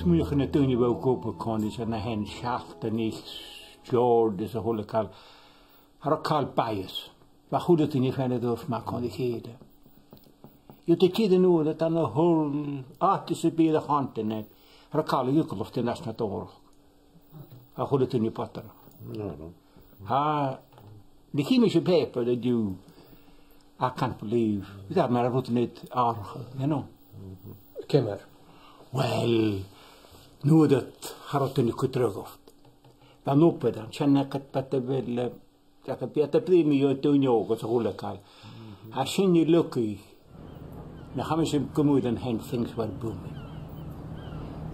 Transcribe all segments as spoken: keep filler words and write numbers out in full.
Mura h-eil na daoine a bha ag obair còmhla ris an ath sheachdain, George is a h-uile càil, cha robh càil bias. Bha a h-uile duine a' faighinn a' dol mar còmhla ri chèile. Dh'fhaodadh tu tighinn an uair a tha na h-uile àite sam bith air a' chontinent, cha robh càil a dh'fhios agad an-dràsta na dòrach. A h-uile duine a' bodraigeadh. Tha, nuair a chì mise am pàipear an-diugh, I can't believe. Bha mar a bha rud an-àirde, you know. Ciamar? Well, nuair a tha rud an-diugh a' cur dragh ort. Bha an obair ann, sin agad, bha iad a' bhith, eh, agad, bha iad a' bruidhinn mu dheidhinn daoine òga is a h-uile càil. Tha sin a' leigeil nach eil mise gu mòr an sin, things were booming.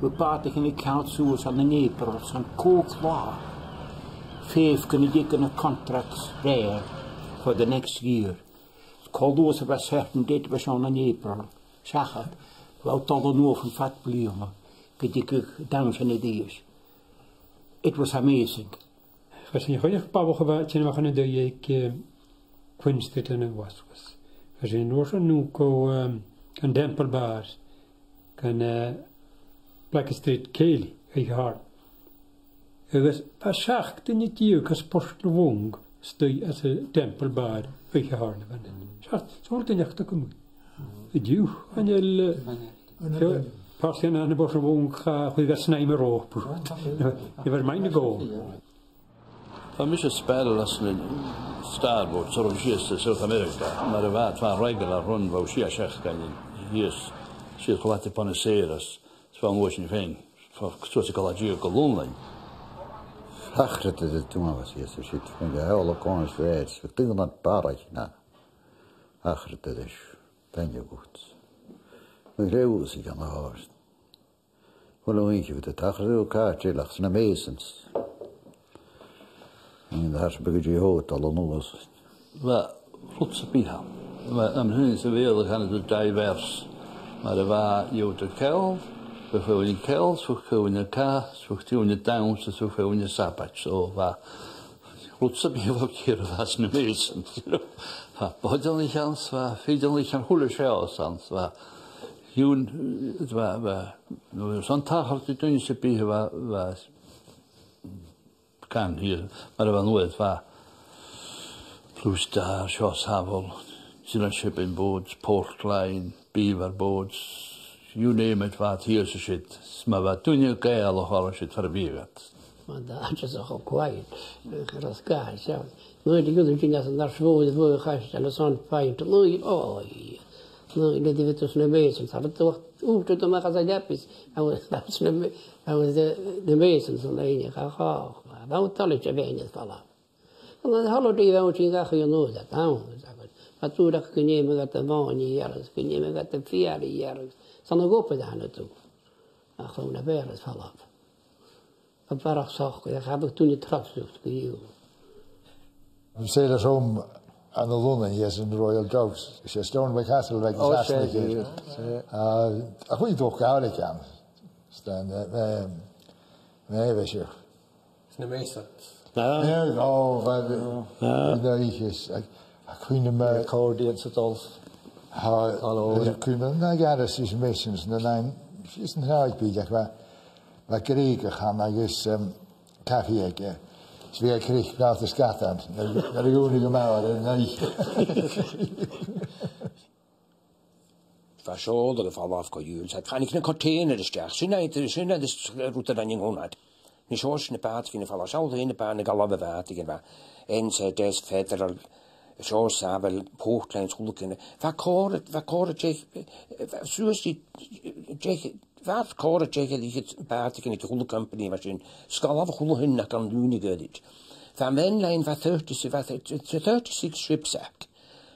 Bha bàtaichean a' ceannach suas ann an April, 's ann còig là. Feuch gun tigeadh na contracts rèidh for the next year. Cò luath 's a bha certain date, bha sin ann an April, seachad, bha thu a' dol a-null fad bliadhna, gun tigeadh an t-àm sin a-rithist. It was amazing. Agus an cuimhne agad, bha a' bhàtaichean a' tighinn a-mach an taigh aig, eh, Queen Street ann an Glaschu. Agus an uair sin, no gu, ehm, an Temple Bar, gun, eh, Black Street Cèilidh, aig a' Hàrn. Agus bha seachd duine deug às Port na Bhong a-staigh anns an Temple Bar, aig a' Hàrn a bh' ann. Seachd, 's a h-uile duine aca a' tighinn. An-diugh, chan eil, eh, pàirt dhen fheadhainn ann am Port na Bhong, cha chuir iad snaidhm air ròpa. Never mind the goal. Bha mise a' spealadh anns na Star Boats, a' ruith sìos a South America, mar a bha iad, bha regular run, bha sìos seachdain, sìos, sìos gu Puente Buenos Aires, 's bha an uair sin fhèin, bha suas a' Ghlaschu gu Lunnainn. Thachradh iad a' dol sìos a siud, fhèin gu eòla còmhnaidh sa bheil, 's bha daoine barrachd na. Thachradh iad a-rithist, daoine a' bhùth. Bha greas aig an àird. Bhuel, a bhith a' tachairt ri càirdeil ach sna Masons. An dèidh sin, bha iad a' dol a-nuas. Bha rud sam bith ann. Bha, am fheadhainn sa bheil a chanadh tu diverse. Mar a bha Yoda Kells, bha feadhainn Kells, bha feadhainn Cas, bha feadhainn Downs, bha feadhainn Sabaid. So bha rud sam bith a bha ceàrr a bha sna Masons, you know. Bha boireannaich ann, bha fìdeannaich ann, a h-uile seòrsa ann, bha Dh'fhaodadh, bha, bha, no, 's ann tachairt ri duine sam bith a bha, bha, can thiar, mar a bha an uair, bha Blue Star, Shaw Savill, Zealand Shipping Boats, Port Line, Beaver Boats, you name it, bha iad sìos an siud. 'S ma bha duine Gàidhealach orra, siud far am biodh iad. Bha an t-àite seo cho quiet, ach an sgàth seo. Nuair a dh'fhuirich sinn às an Àird Mhòr, bha a' chaisteal airson pàigheadh an lae, o, Dhia. Nuair a dh'fhuirich sinn na Masons, tha iad a' dol, ùghdar a-mach às an leabaidh, a bha, a bha na, a bha na, na Masons an uair sin, cha, cha, bha iad toilichte a bhith ann air falbh. An, an holiday a bha sinn gach aon uair, a bha ann, a bha, bha dùil aca gun fheumadh iad a' mhòine a ghearradh, gun fheumadh iad am feur a ghearradh, 's ann a dh'obair a thàinig iad. Ach bha na Masons air falbh. Bha barrachd sochair, ach cha robh duine trasnachadh gu dìreach. An sailor home ann an Lunnainn, he has in the Royal Doves. 'S e Stornoway Castle a bh' aige. O, 's e, yes, yes. A, a chuid dòcha a bh' aige ann. 'S e, eh, eh, eh, bha seo. 'S na Masons. Ah. Eh, o, bha, ah, bha, yes, a, a chuimhne mi. Accordion 's a' dol. Tha, hello, a chuimhne mi na ghearras is Masons, na nine, is na thràigh bìdeach, bha. Bha Grèigich ann agus, em, cafaidh aige. 'S bha e a' creic bàta sgadain, nuair, nuair a dh'fheumadh e gu math air an oidhche. Bha seòladh air falbh co-dhiù, 's thàinig na container a-steach. Sin e, sin e, is rud a rinn an cunnart. Nì seo na bàtaichean a' falbh, seall fhèin na bàtaichean a' falbh, na bàtaichean a bha. N Z S, Federal, Shaw Savill, Port Line, 's a h-uile càil. Bha còrr, bha còrr air deich, bha suas ri deich, bha còrr air deich air fhichead bàta aig a h-uile company mar sin, 's a' falbh a h-uile h-aon aca an-diugh gu h-àraid. Bha mainline, bha thirty, bha th-, th-, thirty-six ships aca.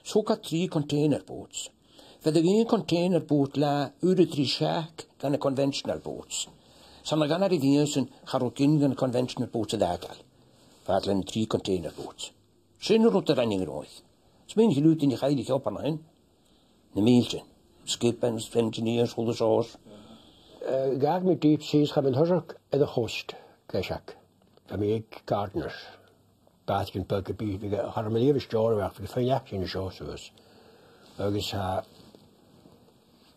'S thog iad trì container boats. Bha iad ag iarraidh container boat là uair a trì seachd dha na conventional boats. 'S ann a dh'aindeoin sin, cha robh gin dha na conventional boats air fhàgail. Bha iad leinn trì container boats. Sin an rud a rinn an gnothach. 'S mi a' smaoineachadh gu bheil daoine a' caitheamh obair an sin. Na mìltean. Sgiobain, engineers, a h-uile seòrsa. Eh, dh'fhàg mi deep seas, chaidh mi an toiseach air a' chost, Glaschu. Bha mi aig Gardner's. Bàtaichean beaga bìdh, bha, cha robh mi a-riamh a-staigh air a' bhàta, bha feadhainn aca an seo suas. Agus, eh,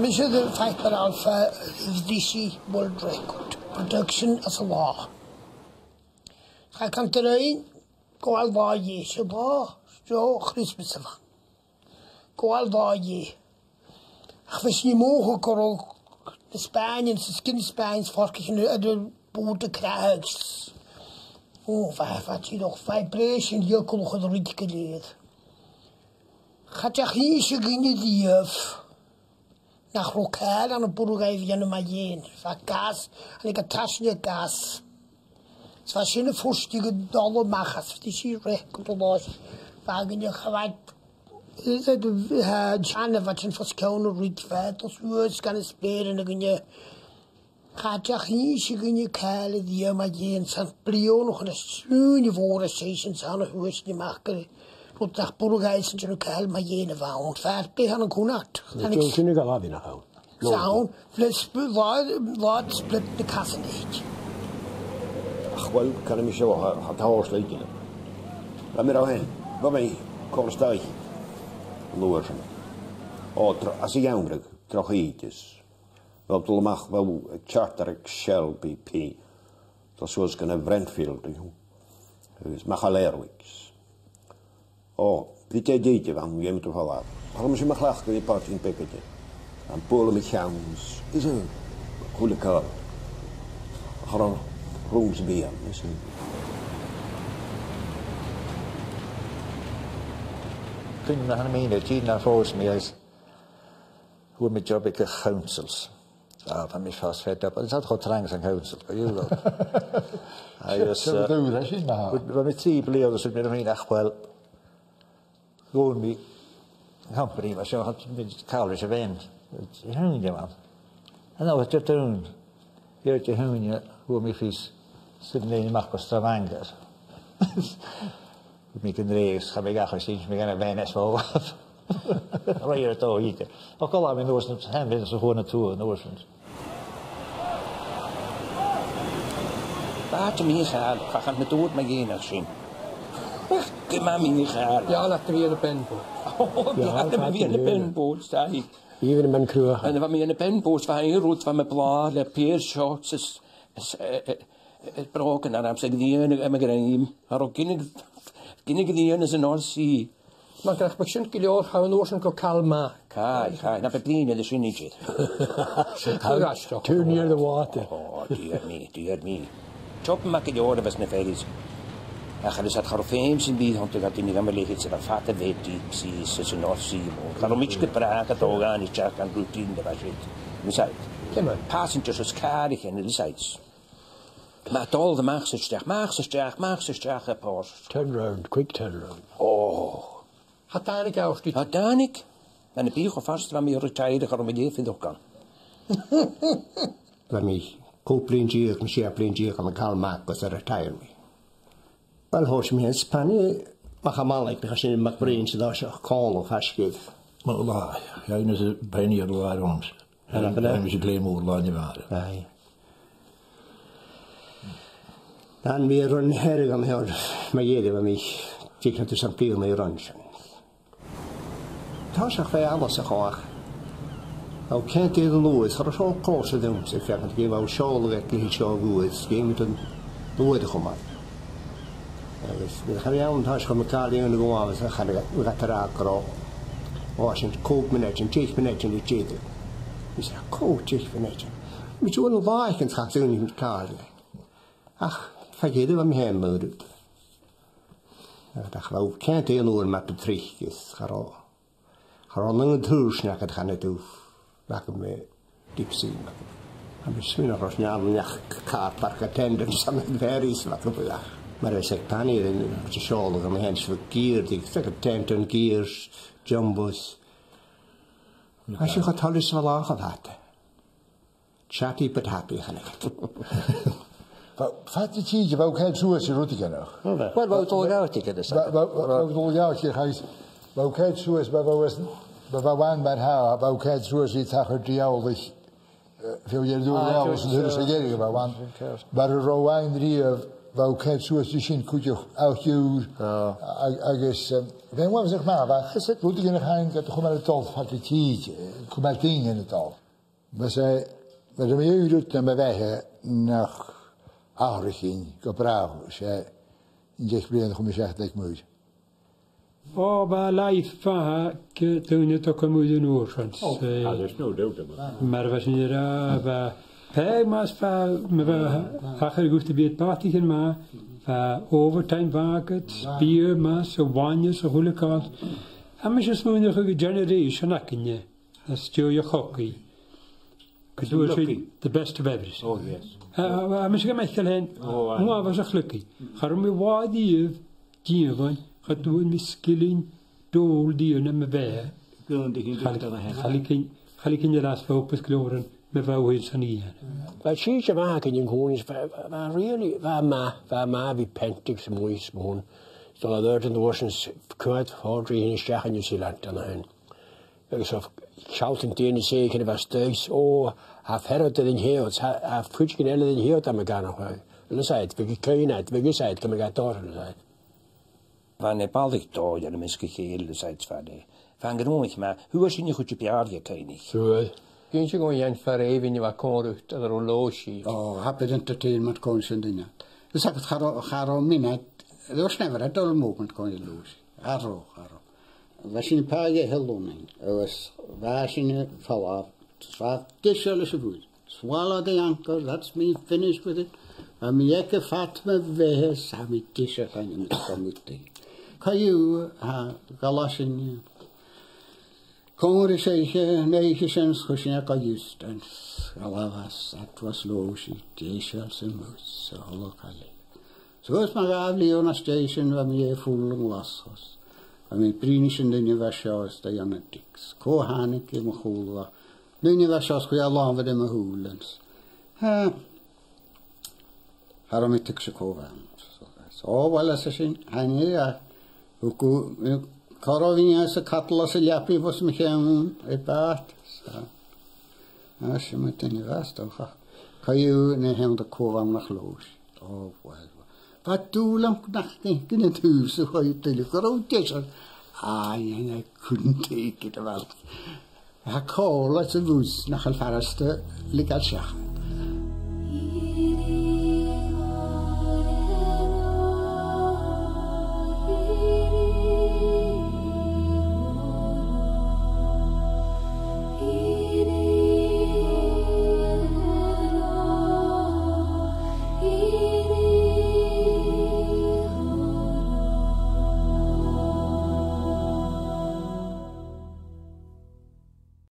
mise air Fighter Alpha, bhris e world record. Production as a law. Cha can do rinn, gabhail là dheth, 's e là, 's e Christmas a bh' ann. Gabhail là dheth. Ach bha sinn a' mothachadh gun robh na Spàinnean, 's a' sgil Spàinn, 's a' forcadh sin air a' bhùrn a' chràdh. Ò, bha, bha, tha dìreach vibration eagalach air an rud gu lèir. Cha deach innse dhuinne riamh nach robh càil ann am Burgh Aibhne mu dheidhinn. Bha gas, thàinig an t-aiseag gas. 'S bha sin a' fuirteadh a' dol a-mach às, bha sinn a' reic gu do làimh. Bha dhuinne, cha bha, eh, eh, eh, teann, bha sin fos ceann an rud, bha e a' dol suas gun an speuran againne. Cha deach innse dhuinne càil a dhìth mu dheidhinn, 's ann bliadhnaichean is sùine mhòr às dèidh sin 's ann a fhuair sinn a-mach gur e rud nach b' urrainn dhuinn a dhèanamh càil mu dheidhinn a bh' ann. Fear beag ann an Connacht. Tha sin a' gabhail nach ann. 'S ann, bha sp-, là, là split na casan aice. Ach, uill, canaidh mi seo, tha, tha tòrr slite. Bha mi ro fhèin, bha mi còmhla ri an uair sin. Ò, tro-, às a' gheamhradh, droch-shìde is. Bha mi a' dol a-mach, bha charter aig Shell B P. Tha suas gun a' Brentfield, you know. Agus a-mach à Lerwick. Ò, bha e dìreach a' bhith ann, dh'fheumadh tu falbh. Thàinig mise mo chleachdadh ri pàirc beag aig an bhfuil mi a' ceann, is a h-uile càil. Cha robh rùm sam bith ann, is a. Cuimhne agam, tha mi a' dèanamh fhòs mi is fhuair mi job aig a' chouncil. Ah, bha mi fast fed up. Is e cho trang san council, gu dearbh. Agus, eh, bha mi trì bliadhna, is mi a' faighneachd, uill, dh'fhòn mi company, mar seo, chan eil mi càil ris a' bhean. Dè th' ann, a bhean? An uair sin, Dihaoine, fhuair mi fios, 's mi a' dol a-mach gu Stavanger. Mi gun rèis, cha b' e ach sin, mi gun a' bhean as fo. Rèir a' dol idir. Ach gu làimh an uair sin, tha mi a' smaoineachadh gun do thuig mi an uair sin. Bàta mì-chàil, feuch an do thuig mi dè an t-ainm a bh' air sin. Gu math mì-chàil. Bha e a' dol a bhith air a' bhean-bhòt. Ò, bha e a' dol a bhith air a' bhean-bhòt, 's e. Even a' bhean-chruaidh. An uair a bha mi air a' bhean-bhòt, bha e ro dhut, bha mi blàth le pair shorts is, is, eh, eh, eh, brògan orm 's a' ghrian aig a' ghreim. Cha robh gin a, gin a' ghrian anns an North Sea. Mar gun robh sin gu leòr, thàinig an uair sin gu Calmar. Chaidh, chaidh, na bu bliadhna air sin idir. Too near the water. Ò, dear me, dear me. Chop mac gu leòr a bh' anns na ferries. Ach, a bheil fhios agad, cha robh feum sam bith aig duine gam leithid, 's a bha fada a' bhith deep sea, 's anns an North Sea, mòr. Cha robh mi gu bràth a' dol gan a-steach dhan routine a bha siud. Bheil fhios agad? Ciamar? Passengers is càraichean, bheil fhios agad. Ma tha thu a' dol a-mach 's a-steach, a-mach 's a-steach, a-mach 's a-steach à port. Turn round, quick turn round. Ò. Cha tàinig e a-steach. Cha tàinig. Nam biodh e cho furasta, bha mi a' retire, cha robh mi a' faighinn dad. Bha mi còig bliadhna deug, no sia bliadhna deug ann an Calmar gus an retire mi. Uill, thòisich mi anns a' bhannaich, a-mach à Malaig, bha sin, Mac Brayne, 's an dà seo, còmhla faisg air. Ò, bha, yeah, I was a pioneer there once. An e? I was a Glenmore lad, you know. Aye. An mi air an Hearadh an seo, mu dheireadh, bha mi dìreach ann an Saint-Brieuc an uair sin. Tha seo fìor àlainn, a chàirdean. Ò, ceann de luas, cha robh seo còir sa dùn, 's a' faighinn, gheibh thu seòladh aig leth-uair seo a dh'aois, gheibh thu an uair a chumail. Agus nuair a chaidh mi ann, tha seo, chuir mi càil air a' ghualainn, is a chaidh mi a ràdh gu robh, ò, sin còig mionaidean, deich mionaidean ri tìde. Is e, còig, deich mionaidean. Mi a' dol a dh'fhaicinn, cha d' fhuair mi càil. Ach, feuch dè bha mi fhèin a' dèanamh. Ach bha ceann-uair mar bu trice is cha robh, cha robh an aon tuairisgeul agad, chanadh tu, bha agam, eh, dipsy. Tha mi a' smaoineachadh gun robh neach car park attendant anns a' Mhòd Bheag, bha agam, bha. Mar a bha sibh a' cantainn, an seòladh a bh' ann, bha gear, dè, 's e tent an gears, jumbos. Tha sin cho toilichte 's a bha làn fhada. Chatty but happy, chanadh iad. Bha, fad na tìde, bha thu a' coimhead suas air rudeigin, nach? Uill, bha thu a' dol a dh'àite, ged a... Bha, bha, bha, bha thu a' dol a dh'àite, agus bha thu a' coimhead suas, bha, bha, bha, bha thu ann mar-thà, bha thu a' coimhead suas ri tachairt ri eòlas, eh, feumaidh tu a dhol ri eòlas an turas a dh'èirich, bha thu ann. Mar a robh thu ann riamh, bha thu a' coimhead suas ri sin cuideachd, àite ùr, ag-, agus, em, bha e uabhasach math, bha rudeigin a' tighinn gad chumail a' dol fad na tìde, cumail daoine a' dol. Mas e, mas e, bha mi aon rud nam bheatha nach atharraichinn gu bràth, 's e an deich bliadhna a chùm mi seachad aig muir. O, bha life, bha, aig daoine a' dol a-muigh an uair sin. O, eh, ah, there's no doubt about that. Mar a bha sinn ag ràdh, bha, pàigheadh mas bha, ma bha, thachair dhut a bhith air bàtaichean math, bha overtime agad, biadh math, 's a bhainne, 's a h-uile càil. Tha mise a' smaoineachadh gu generation againne, às dèidh a' chogaidh. Gun d' fhuair sinn the best of everything. Oh, yes. A, a, a, mise gu mì-fhìor fhèin, oh, aye, uabhasach lucky. Cha robh mi a' faighinn dìomhain, cha d' fhuair mi sgillinn dol dìreach nam bheatha. Cha leig, cha leig, cha leig an last focus glòran, ma bha thu san ìre. Bha sinn a' mach aig an cùis, bha, bha, bha really, bha math, bha math a bhith a' peantadh 's a' muigh 's a' mhòine. So, a' dol a dh'obair an uair sin, cuid fòidhte a-steach a New Zealand an sin. Agus tha sealltainn daoine a' sealltainn a' bhàs-dùis, o, tha fear eile den t-seòrsa, tha, tha cuideigin eile den t-seòrsa a' gabhail a-mach. Leis a' bhith a' cuimhneachadh, bhith a' cuimhneachadh, gum biodh e a' dol leis. Bha na balaich dòigh ann am measg a chèile leis a' bhàs-dùis. Bha an gnothach math, fhuair sinn a' chuid as fheàrr dhe cuimhne. Fhuair. Dh'inns mi dhuinn far am faigheadh mi còmhradh a' dol a lòisich. O, happy entertainment còmhla ris an duine. Is agad cha robh, cha robh mionaid, there was never a dull moment còmhla ris an duine. Cha robh, cha robh. Bha sinn a' pàigheadh a h-uile Lunnainn, agus bha sinn a' falbh, bha deiseil leis a' mhuir. Swallow the anchor, that's me finished with it. Bha mi aige fad mo bheatha, 's tha mi deiseil, chan eil mi a' smaoineachadh. Co-dhiù, tha, dh'fhalbh sinn, eh, còmhla ris oidhche, an oidhche sin, chuir sinn a' gabhail Euston, dh'fhalbh e às, that was lòisich, deiseil 's a-muigh, 's a h-uile càil eile. So, 's mar a bha mi an-dèidh sin, bha mi air fuil an Glaschu. Bha mi a' bruidhinn ris an duine a bha seo, is Diana Dix. Cò thàinig e mo chùlaibh? An duine a bha seo, 's chuir e a làmh air mo shùilean. Ha. Cha robh mi a' tuigsinn cò bh' ann. So, o, uill, ars esan, tha e, a, thug thu, eh, corra mhìos a' cadal às an leabaidh bhos mo cheann, a' bhàt. So, a, sin mar a tha e a-nis, a, cha, co-dhiù, na h-aon de cò bh' ann nach lòisich. O, uill, uill. Bha dùil agam nach, nach, gun an taobh-sa, chaidh tuilleadh gu robh deiseil. Aye, aye, I couldn't take it, a bhalaich. Tha còir leat sa bhus nach eil furasta leigeil seachad.